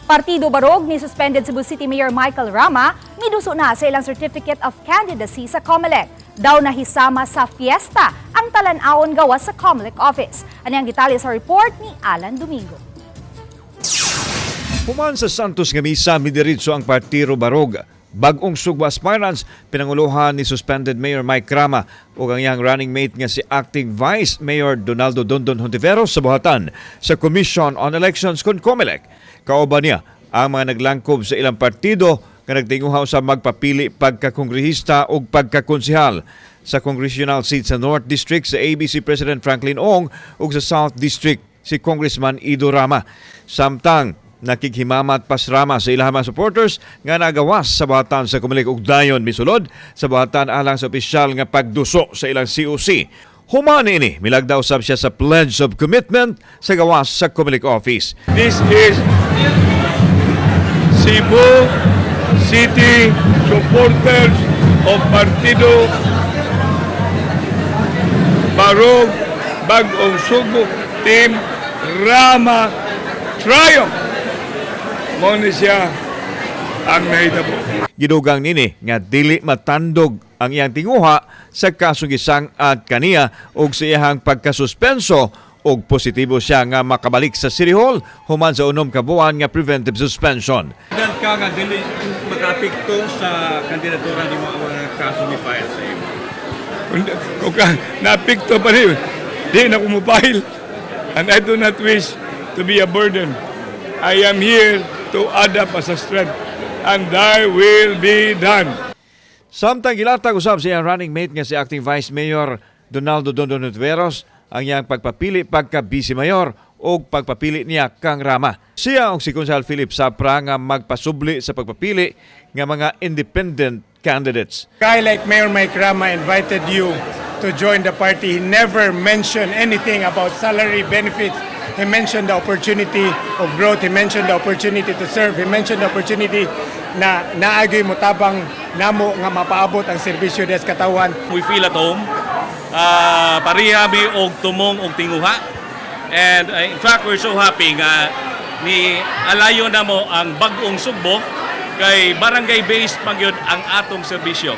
Partido Barog ni suspended Cebu City Mayor Michael Rama miduso na sa ilang Certificate of Candidacy sa COMELEC. Daw nahisama sa fiesta ang talan-awon gawas sa COMELEC office. Ani ang detalye sa report ni Alan Domingo. Human sa Santos nga misa, midiretso ang Partido Barog Bag-ong Sugbo aspirants pinanguluhan ni suspended Mayor Mike Rama ug ang iyang running mate nga si Acting Vice Mayor Donaldo Dondon Hontiveros sa buhatan sa Commission on Elections kon COMELEC. Kauban niya ang mga naglangkob sa ilang partido nga nagtinguha sa magpapili pagkakongrehista ug pagkakonsehal. Sa congressional seat sa North District sa ABC President Franklin Ong ug sa South District si Congressman Ido Rama. Samtang nakighimamat pas Rama sa ilang mga supporters nga nagawas sa buhatan sa COMELEC ug dayon misulod sa buhatan alang sa opisyal nga pagduso sa ilang COC. Human ini, milagda usab siya sa Pledge of Commitment sa gawas sa COMELEC office. This is Cebu City supporters of Partido Barog Bag-ong Sugbo Team Rama Triumph. Mao ni siya ang nahitabo. Gidugang nini nga dili matandog ang iyang tinguha sa kasong gisang-at kaniya ug sa iyang pagkasuspenso ug positibo siya nga makabalik sa City Hall human sa 6 ka buwan nga preventive suspension. Dan ka nga dili makaapekto sa kandidatura nimo ang mga kaso ni file sa imo? Kung ka, naapekto pa rin, di na ko mo-file. And I do not wish to be a burden. I am here to add up as a strength. And thy will be done. Samtang gilatag usab sa iyang running mate nga si Acting Vice Mayor Donaldo Dondon Hontiveros ang iyang pagpapili pagka Vice Mayor o pagpapili niya kang Rama. Siya ang si Konsehal Philip Sapra nga magpasubli sa pagpapili nga mga independent candidates. Guy like Mayor Mike Rama invited you to join the party. He never mentioned anything about salary benefits. He mentioned the opportunity of growth. He mentioned the opportunity to serve. He mentioned the opportunity na naagay mo tabang namo nga mapaabot ang serbisyo des katawan. We feel at home. Pareha mi og tumong og tinguha. And in fact, we're so happy nga ni alayo na mo ang Bag-ong Sugbo kay barangay based man gyud ang atong serbisyo.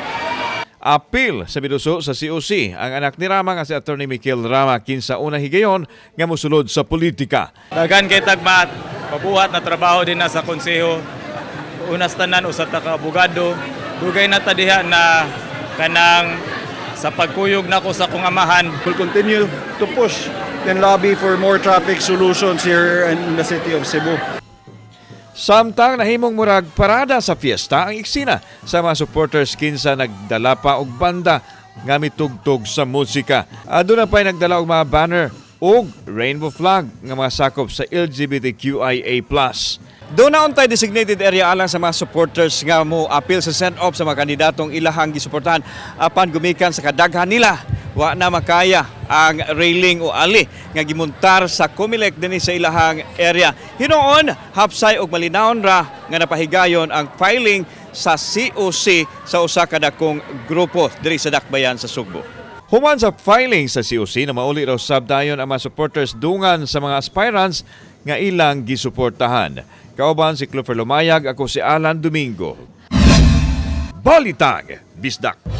Apil sa miduso sa COC ang anak ni Rama nga si Attorney Michael Rama, kinsa unang higayon nga mosulod sa politika. Daghan kay tagmat, pabuhat na trabaho din na sa konseho. Unas tanan usa ta ka abogado. Dugay na ta diha na kanang sa pagkuyog nako sa akong amahan. Will continue to push and lobby for more traffic solutions here in the city of Cebu. Samtang nahimong murag parada sa fiesta ang eksena sa mga supporters kinsa nagdala pa og banda nga mitugtog sa musika. Aduna pa'y nagdala og mga banner ug rainbow flag nga mga sakop sa LGBTQIA+. Doon na untay designated area alang sa mga supporters nga mo apil sa send-off sa mga kandidatong ilahang gisuportahan, apan gumikan sa kadaghan nila, wa na makaya ang railing o ali nga gimuntar sa Comelec dinhi sa ilahang area. Hinuon, hapsay og malinawon ra nga napahigayon ang filing sa COC sa usa ka dakong grupo diri sa dakbayan sa Sugbo. Human sa filing sa COC na mauli raw sab dayon ang mga supporters dungan sa mga aspirants nga ilang gisuportahan. Kauban si Clover Lumayag, ako si Alan Domingo. Balitang Bisdak.